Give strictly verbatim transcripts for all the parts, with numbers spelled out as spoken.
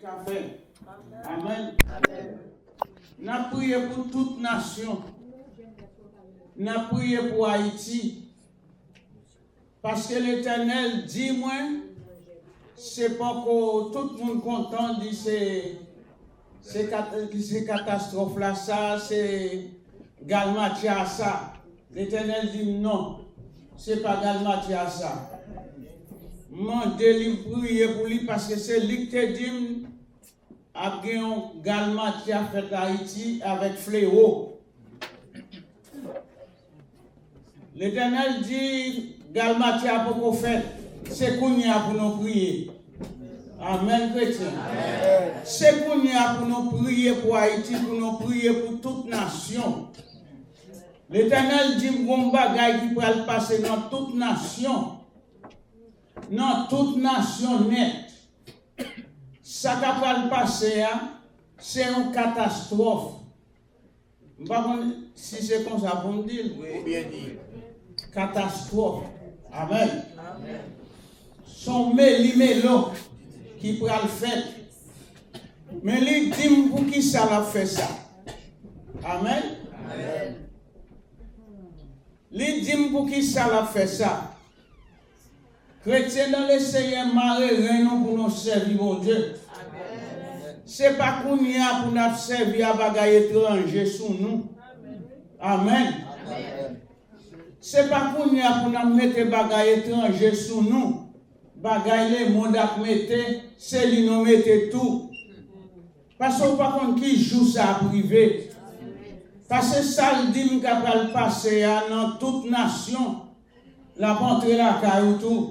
Ka fè. Amèn. N ap priye pou tout nasyon. N ap priye pou Ayiti. Paske Letènèl di mwen, se poko tout moun kontan di se, se kat-, se katastwòf la sa, se galmatya sa. Letènèl di m non, se pa galmatya sa. M mande li, m priye pou li, paske se li ki te di m ap gen yon galmatya fèt Ayiti avèk flewo. Letènèl di, galmatya poko fèt, se kounye a pou nou priye. Amèn, kretyen. Se kounye a pou nou priye pou Ayiti, pou nou priye pou tout nasyon. Letènèl di m gon bagay ki pral pase nan tout nasyon. Nan tout nasyon nèt. Sa k ap pral pase a, se yon katastwòf. M pa konn si se konsa pou m di l. Ou byen di. Katastwòf. Amèn. Se yon melimelo ki pral fèt. Men li di m poukisa l ap fè sa. Amèn. Li di m poukisa l ap fè sa. Kretyen nan Lesenyè, mare ren nou pou nou sèvi Bondye. Se pa kounye a pou n ap sèvi a bagay etranje sou nou. Amèn. Se pa kounye a pou n ap mete bagay etranje sou nou. Bagay lemonn ap mete, se li nou mete tou. Paske w pa konn ki jou sa ap rive. Paske sa l di m ka pral pase a nan tout nasyon, l ap antre lakay ou tou.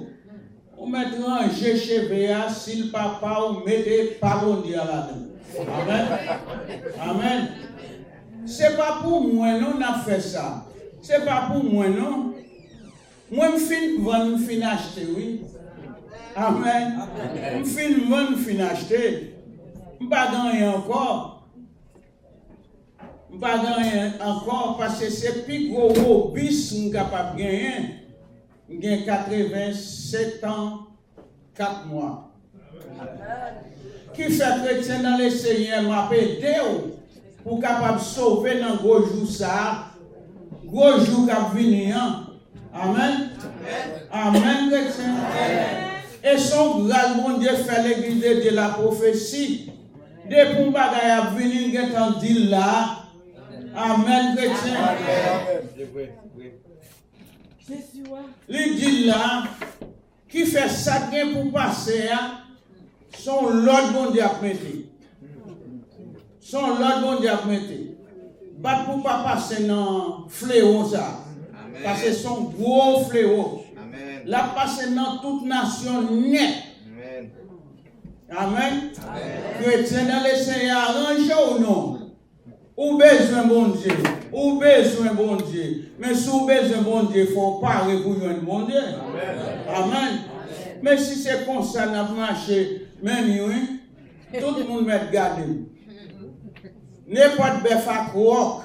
Ou mèt ranje cheve a, si l pa pa w, mete pa Bondye a ladan l. Amèn. Amèn. Se pa pou mwen non n ap fè sa. Se pa pou mwen non. Mwen m fin vann, m fin achte, wi. Amèn. M fin vann, m fin achte. M pa gen anyen ankò. M pa gen anyen ankò, paske se pi gwo wobis m kapab genyen. M gen katrevennsèt an, kat mwa. Ki fè, kretyen nan Lesenyè, m ap ede w pou w kapab sove nan gwo jou sa a, gwo jou k ap vini an. Amèn. Amèn, kretyen. E se yon gras Bondye fè Legliz de Dye la pwofesi. Depi yon bagay ap vini, l gentan di l la. Amèn, kretyen. Li di l la. Ki fè sa k gen pou pase a, se yon lòd Bondye ap mete. Se yon lòd Bondye ap mete. Bat pou pa pase nan flewo sa. Paske se yon gwo flewo. L ap pase nan tout nasyon nèt. Amèn. Kretyen nan Lesenyè, aranje w non. Ou bezwen Bondye. Ou bezwen Bondye. Men si w bezwen Bondye, fò w pare pou jwenn Bondye. Amèn. Men si se konsa n ap mache, men ni wi. Tout moun mèt gade m. Nenpòt bèf ak wòk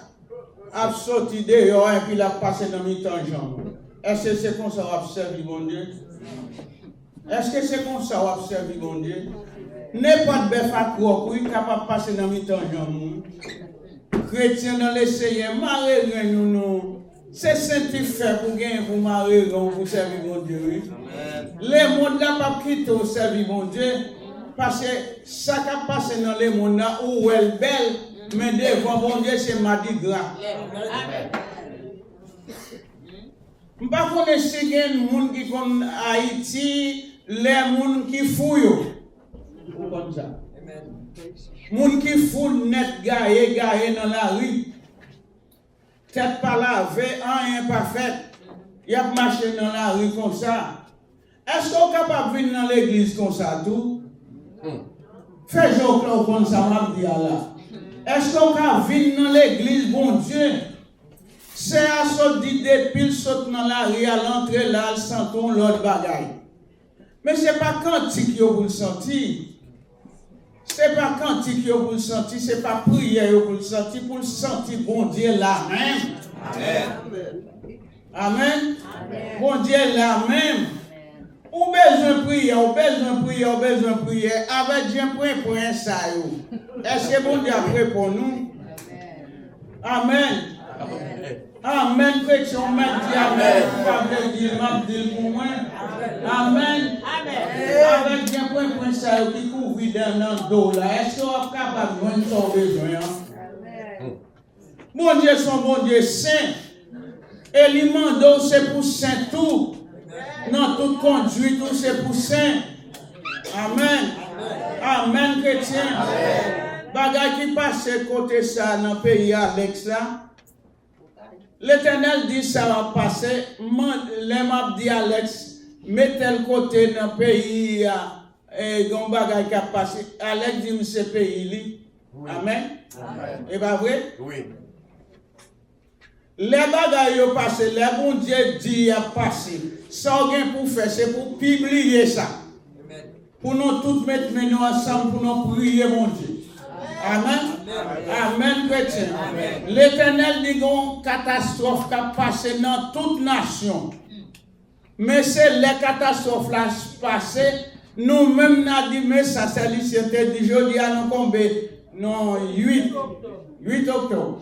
ap soti deyò epi l ap pase nan mitan janm. Èske se konsa w ap sèvi Bondye? Èske se konsa w ap sèvi Bondye? Nenpòt bèf ak wòk, wi, kapab pase nan mitan janm ou. Kretyen nan Lesenyè, mare ren nou, nou. Se senti fè pou genyen pou mare ren w pou sèvi Bondye, wi. Lemonn nan p ap kite w sèvi Bondye, paske sa k ap pase nan lemonn nan, ou wè l bèl, men devan Bondye se madigra. M pa konnen si gen moun ki konn Ayiti, lè moun ki fou yo. Ou konn sa. Moun ki fou nèt gaye, gaye nan lari. Tèt pa lave, anyen pa fèt. Y ap mache nan lari konsa. Èske w kapab vin nan legliz konsa tou? Fè je w klè, w konn sa m ap di a la. Èske w ka vin nan legliz Bondye? Sè a sot di depi l sot nan lari a, l antre la, l santi yon lòt bagay. Men se pa kantik yo pou l santi. Se pa kantik yo pou l santi, se pa priyè yo pou l santi, pou l santi Bondye la menm. Amèn. Amèn. Bondye la menm. Ou bezwen priyè, ou bezwen priyè, ou bezwen priyè. Avèk jan prenpren sa yo, èske Bondye ap reponn ou? Amèn. Amèn, kretyen, ou mèt di amèn. Ou pa vle di l, m ap di l pou mwen. Amèn. Avèk jan prenpren sa yo ki kouvri dan nan do w la, èske w ap kapab jwenn sa w bezwen an? Bondye se yon Bondye sen. E li mande w se pou sen tou. Nan tout kondwit ou se pou sen. Amèn. Amèn, kretyen. Bagay ki pase kote sa nan peyi Alex la. Letènèl di sa ap pase, man, lè m ap di Alex, met tèl kote nan peyi a, e, gen yon bagay k ap pase. Alex di m se peyi li. Amèn. E pa vre? Lè bagay yo pase, lè Bondye di y ap pase, sa w gen pou fè, se pou pibliye sa. Pou nou tout met men nou ansanm pou nou priye Bondye. Amèn. Amèn, kretyen. Letènèl di gon katastwòf k ap pase nan tout nasyon. Men se lè katastwòf la pase, nou menm n a di, men sa sèlisyen te di, jodi a nou konbe, non, uit, uit oktòb.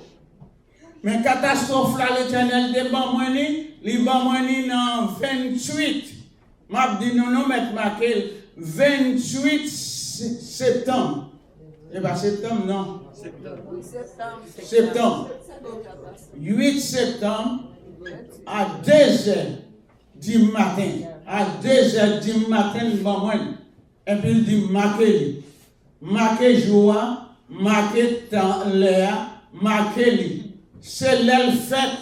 Men katastwòf la, Letènèl te ban mwen li, li ban mwen li nan venntuit. M ap di nou, nou mèt make l, venntuit se-, septanm. E pa septanm, non. Septanm. Uit septanm a dezè di maten. A dezè di maten, li ban mwen l. Epi l di m make li. Make jou a, make tan, lè a, make li. Se lè l fèt,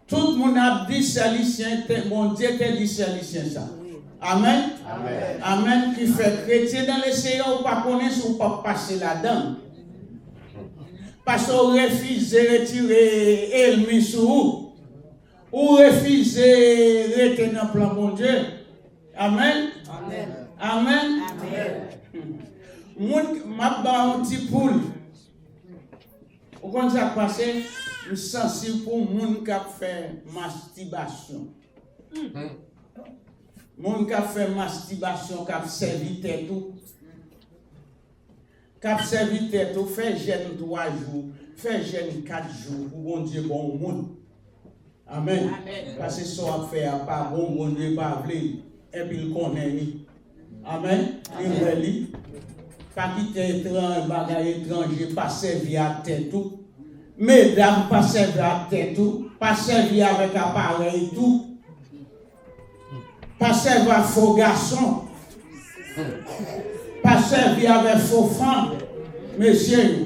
tout moun ap di sèlisyen, te, Bondye te di sèlisyen sa. Amèn? Amèn. Amèn. Ki fè kretyen dan le Seyè, ou pa konnen si w p ap pase ladan l. Paske w refize retire elmi sou ou. Ou refize rete nan plan Bondye. Amèn. Amèn. Amèn. Moun, m ap ba yon ti poul. Ou konn sa k pase? M sansib pou moun k ap fè mastibasyon. Moun k ap fè mastibasyon, k ap sèvi tèt ou. K ap sèvi tèt ou, fè jèn twa jou, fè jèn kat jou pou Bondye ba w moun. Amèn. Amèn. Paske sa w ap fè a pa bon, Bondye pa vle, epi l konnen li. Amèn. Li wè li. Pa kite etran-, bagay etranje, pa sèvi ak tèt ou. Medam, pa sèvi ak tèt ou. Pa sèvi avèk aparèy tou. Pa sèvi ak fo gason. Pa sèvi avèk fo fanm. Mesye yo.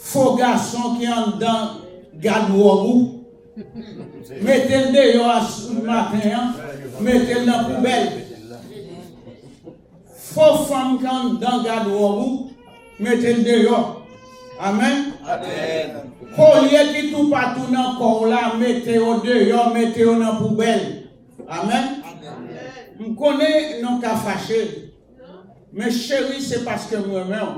Fo gason ki anndan gadwòb ou, mete l deyò a s-, maten an, mete l nan poubèl. Fo fanm ki anndan gadwòb ou, mete l deyò. Amèn. Amèn. Kolye ki toupatou nan kò w la, mete yo deyò, mete yo nan poubèl. Amèn. M konnen nou ka fache. Men cheri, se paske m renmen w.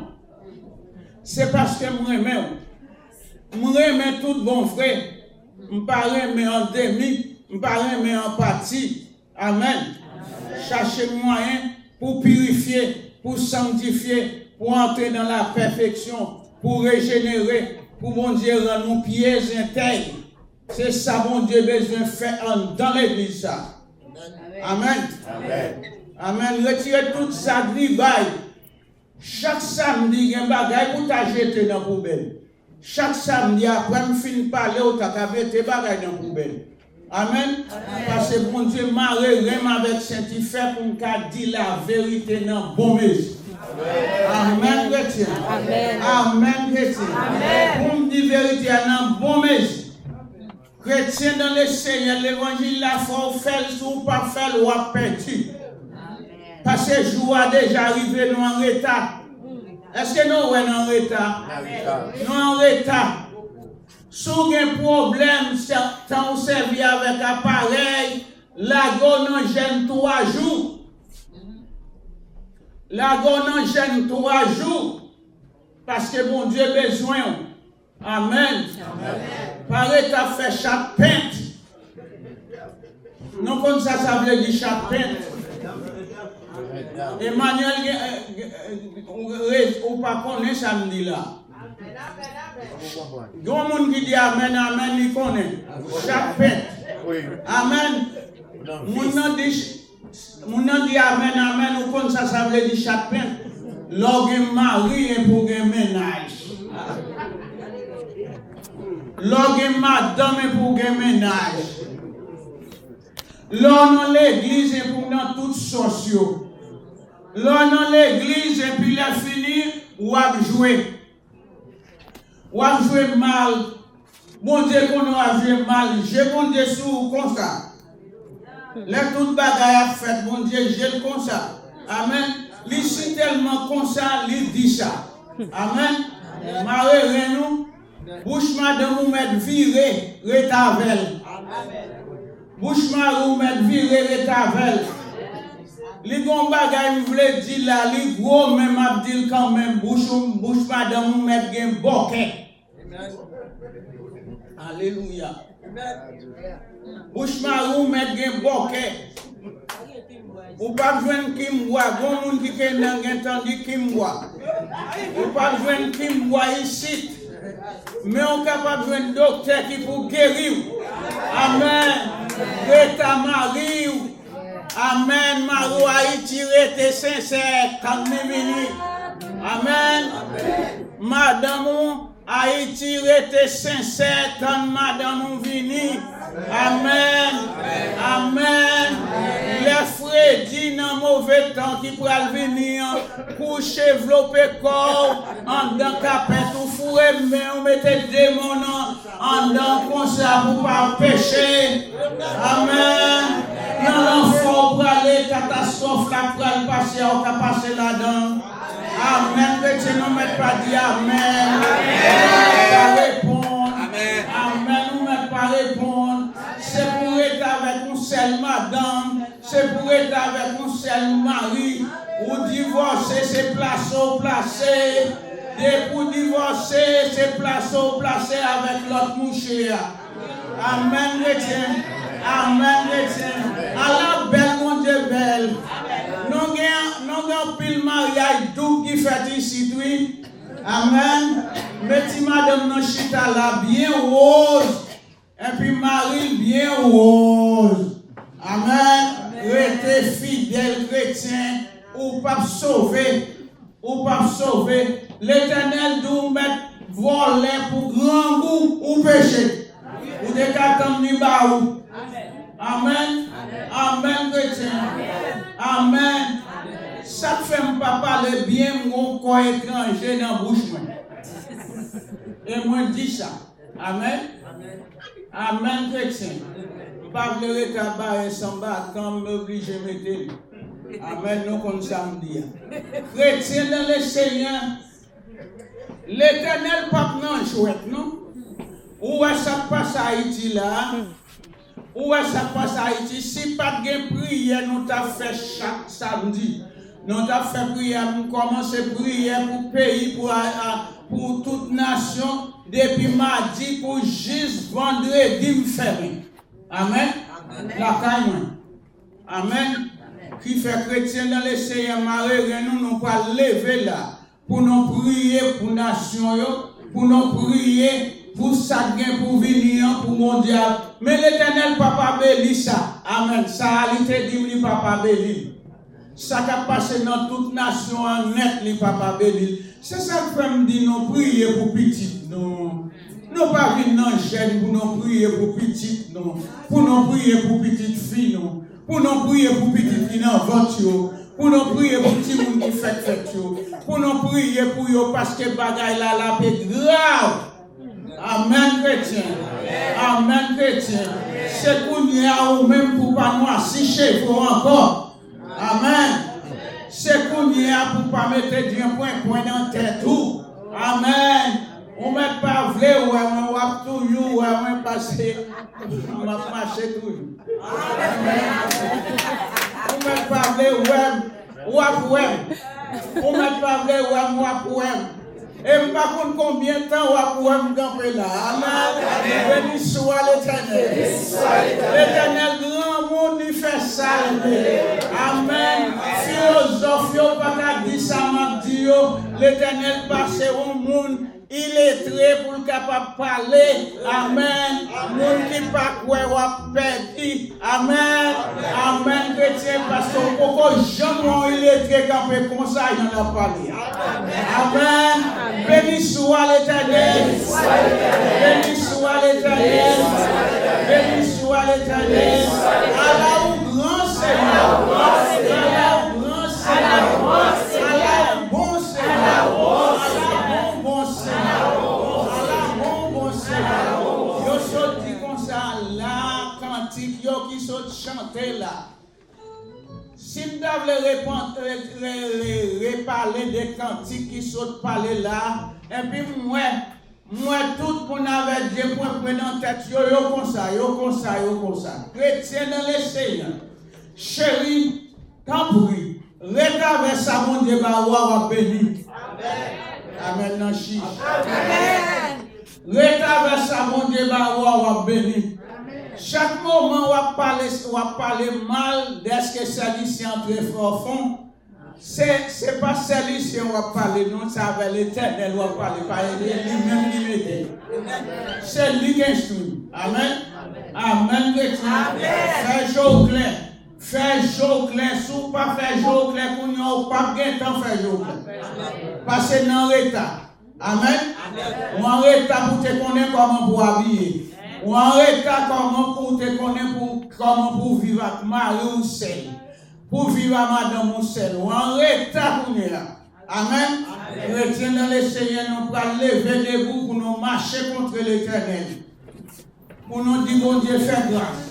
Se paske m renmen w. M renmen tout bon vre. M pa renmen an demi. M pa renmen an pati. Amèn. Chache mwayen pou pirifye, pou sanktifye, pou antre nan lapèfeksyon, pou rejenere, pou Bondye rann nou pye entèg. Se sa Bondye bezwen fè anndan legliz sa. Amèn. Amèn. Amèn. Retire tout zagribay. Chak samdi, gen bagay pou ta jete nan poubèl. Chak samdi, apre m fin pale, ou ta ka mete bagay nan poubèl. Amèn. Amèn. Paske Bondye mare ren m avèk senti fè pou m ka di laverite nan bon mezi. Amèn, kretyen. Amèn. Amèn, kretyen. Amèn. Pou m di verite a nan bon mezi. Kretyen dan le Senyè, levanjil la, fò w fè l, si w pa fè l, w ap pèdi. Paske jou a deja rive, nou an reta. Èske nou wè nou an reta? Nou an reta. Si w gen pwoblèm, sè-, tan w sèvi avèk aparèy, lage w nan jèn twa jou. Lage w nan jèn twa jou. Paske Bondye bezwen w. Amèn. Amèn. Pa rete ap fè chat pent. Nou konn sa sa vle di chak pent. Emmanuel, gen, eh, gen, eh, ou re-, ou pa konnen sa m di la. Gen yon moun ki di amèn, amèn, li konnen. Chak pent. Amèn. Moun nan di ch-, moun nan di amèn, amèn, ou konn sa sa vle di chak pent. Lè w gen mari, e pou w gen mennaj. Lè w gen madanm, e pou w gen mennaj. Lè w nan legliz, e pou w nan tout sòs yo. Lè w nan legliz, epi lè fini, w ap jwe. W ap jwe mal. Bondye konnen w ap jwe mal. Je Bondye sou ou konsa. Lè tout bagay ap fèt, Bondye je l konsa. Amèn. Li si tèlman konsa, li di sa. Amèn. Mare ren nou. Bouch madanm ou mèt vire, ret avè l. Bouch mari w mèt vire, ret avè l. Li gon bagay m vle di la, li gwo, men m ap di l kanmenm. Bouch ou, bouch madanm ou mèt gen bòkè. Alelouya. Bouch mari w mèt gen bòkè. Ou p ap jwenn kimbwa. Gon moun ki kendan gen tandi kimbwa. Ou p ap jwenn kimbwa isit. Men ou kapab jwenn doktè ki pou geri w. Amèn. Reta mari w. Amèn. Mari w Ayiti, rete sensè. Tann li vini. Amèn. Madanm ou Ayiti, rete sensè, tann madanm ou vini. Amèn. Amèn. Lè fredi nan move tan ki pral vini an, kouche vlope kò w anndan kapèt ou, foure men w, mete de men w nan anndan w konsa pou w pa peche. Amèn. Nan lanfè w prale, katastwòf la pral pase a, ou ka pase ladan l. Amèn. Kretyen, nou mèt pa di amèn. Ou mèt pa reponn. Amèn. Ou mèt pa reponn. Se pou w rete avèk yon sèl madanm. Se pou w rete avèk yon sèl mari. Ou divòse, se plase w plase. Depi w divòse, se plase w plase avèk lòt mouche a. Amèn, kretyen. Amèn, kretyen. Ala bèl Bondye bèl. Nou gen, nou gen anpil maryaj doub ki fèt isit, wi. Amèn. Men ti madanm nan chita la byen woz. Epi mari l byen woz. Amèn. Rete fidèl, kretyen. Ou p ap sove. Ou p ap sove. Letènèl di w mèt vòlè pou grangou ou peche. Ou te ka tann li ba ou. Amèn. Amèn, kretyen. Amèn. Sa k fè m pa pale byen, m gon kò etranje nan bouch mwen. E mwen di sa. Amèn. Amèn, kretyen. M pa vle rete a bare sanba, tan m oblije mete l. Amèn, nou konn sa m di a. Kretyen nan Lesenyè, Letènèl p ap nan jwèt, non. Ou wè sa k pase Ayiti la a? Ou wè sa k pase Ayiti? Si pa t gen priyè nou t ap fè chak samdi, nou t ap fè priyè, m kòmanse priyè pou peyi, pou, a, a, pou tout nasyon, depi madi pou jis vandredi m fèmen. Amèn? Amèn. Lakay mwen. Amèn. Ki fè kretyen nan Lesenyè mare ren nou, nou pral leve la pou nou priye pou nasyon yo, pou nou priye pou sa k gen pou vini an, pou Bondye a. Men Letènèl p ap abeli sa. Amèn. Sa a li te di m li p ap abeli l. Sa k ap pase nan tout nasyon an nèt, li p ap abeli l. Se sa k fè m di nou priye pou pitit nou. Nou pa vin nan jèn pou nou priye pou pitit nou, pou nou priye pou pitit fi nou, pou nou priye pou pitit ki nan vant yo, pou nou priye pou timoun ki fèk fèt yo, pou nou priye pou yo, paske bagay la, l ape grav. Amèn, kretyen. Amèn, kretyen. Se kounye a ou menm pou pa nwasi cheve w ankò. Amèn. Se kounye a pou pa mete dyen pwenkwen nan tèt ou. Amèn. Ou mèt pa vle wè mwen, w ap toujou wè mwen, paske m ap mache toujou. Amèn. Ou mèt pa vle wè m, w ap wè m. Ou mèt pa vle wè m, w ap wè m. E m pa konn konbyen tan w ap wè m kanpe la. Amèn. Beni swa Letènèl. Letènèl granmoun, Li fè sa l vle. Amèn. Filozòf yo pa ka di sa m ap di yo. Letènèl pase yon moun iletre pou l kapab pale. Amèn. Moun ki pa kwè w ap pèdi. Amèn. Amèn, kretyen, paske w poko janm wè yon iletre kanpe konsa jan l ap pale a. Amèn. Beni swa Letènèl. Beni swa Letènèl. Beni swa Letènèl. Ala ou gran Senyè. Ala ou gran Senyè. Ala ou bon Senyè. Ala bon bon Senyè. Ala bon bon Senyè. Yo sot di konsa la, kantik yo ki sot chante la. Si m ta vle repan- re- re- re- repale de kantik ki sot pale la, epi m wè, m wè tout moun avèk je pwepwe nan tèt yo, yo konsa, yo konsa, yo konsa. Kretyen nan Lesenyè, cheri, tanpri, ret avè sa Bondye ba ou a, w ap beni. Amèn nan chich. Ret avè sa Bondye ba ou a, w ap beni. Chak moman w ap pale, w ap pale mal dèske sèl isi antre fè w fon. Se, se pa sèl isi w ap pale, non, se avè Letènèl w ap pale, pa li menm ki mete. Se li ki enstwi. Amèn. Amèn, kretyen. Fè je w klè. Fè je w klè. Si w pa fè je w klè kounye a, w p ap gen tan fè je w klè. Pase nan reta. Amèn. Ou an reta pou w te konnen kòman pou w abiye. Ou an reta kòman pou w te konnen pou, kòman pou w viv ak mari w sèl. Pou w viv ak madanm ou sèl. Ou an reta kounye a. Amèn. Kretyen nan Lesenyè, nou pral leve debou pou nou mache kontre Letènèl. Pou nou di Bondye fè gras.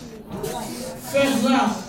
Fè gras.